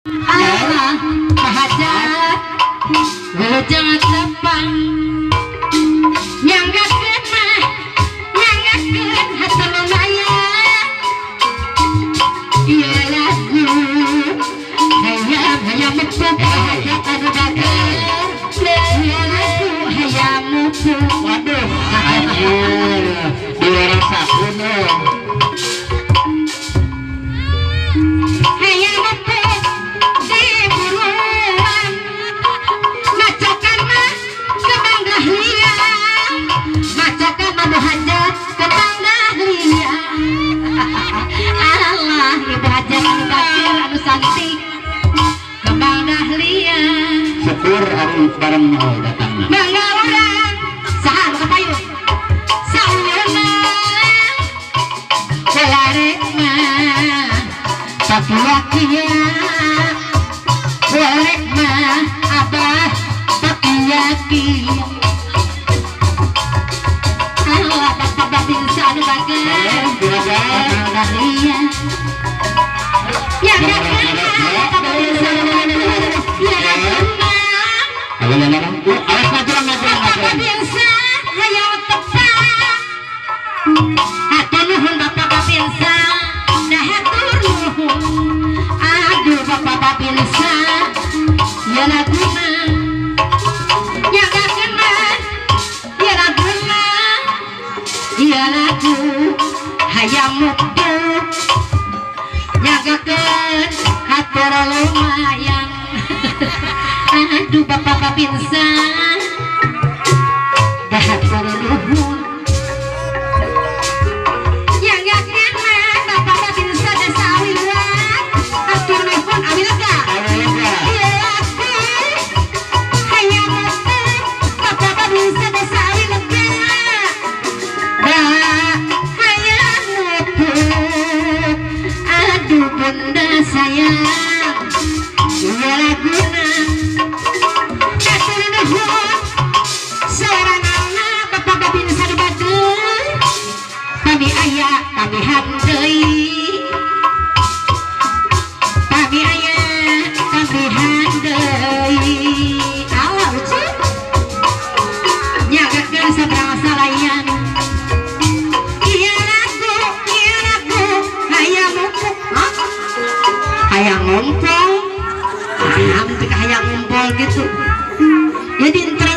Allah hajat wilujeng tepang, nyanggakeun mah nyanggakeun hatur lumayan. Ieu lagu hayam hayam mupuk hajat anu bager. Ieu lagu hayam mupuk. Waduh, anjir. Di orang sapu dong. Hayam mupuk di buruan, macokan mah kembang dahlia, macokan mah bu hajat kembang dahlia. Allah, ibu hajat anu bager, anu cantik, kembang dahlia. Syukur ari bareng oh datangna. Mangga urang saha nu kapayun saurna Bolare mah pakia-kia, boleh mah abah pakia-kia. Allah, bapak babinsa anu bager. Juragan. Dahlia yang gak kenal bapak babinsa anu bager ya kembang. Ayo, ayo, ayo. Awas ngajulang, ngajulang, Bapak ngajulang. Babinsa hayang tepang. Hatur nuhun Bapak Babinsa, dah hatur nuhun. Aduh, Bapak Babinsa. Ya laguna ya gak kenal. Ya laguna. Ya lagu hayang mupuk. Nyagakeun hatur lumayan. Aduh, Bapak Babinsa, dah hatur nuhun. Yang gak kenal Bapak Babinsa desa Awiluar. Hatur nuhun Awilega. Ayo, lega. Iya aku hayang mupuk Bapak Babinsa desa Awilega. Dah hayang mupuk. Aduh, bunda sayang. Iya laguna. Hatur nuhun soranganna Bapak Babinsa nu bager. Kami aya tambihan deui. Kami aya tambihan deui. Allah lucu. Nyagakeun sabrang salayan. Iya lagu, iya lagu, hayang mupuk. Hah? Hayang ngumpul. Ah, untuk hayang ngumpul gitu. Ya di intro.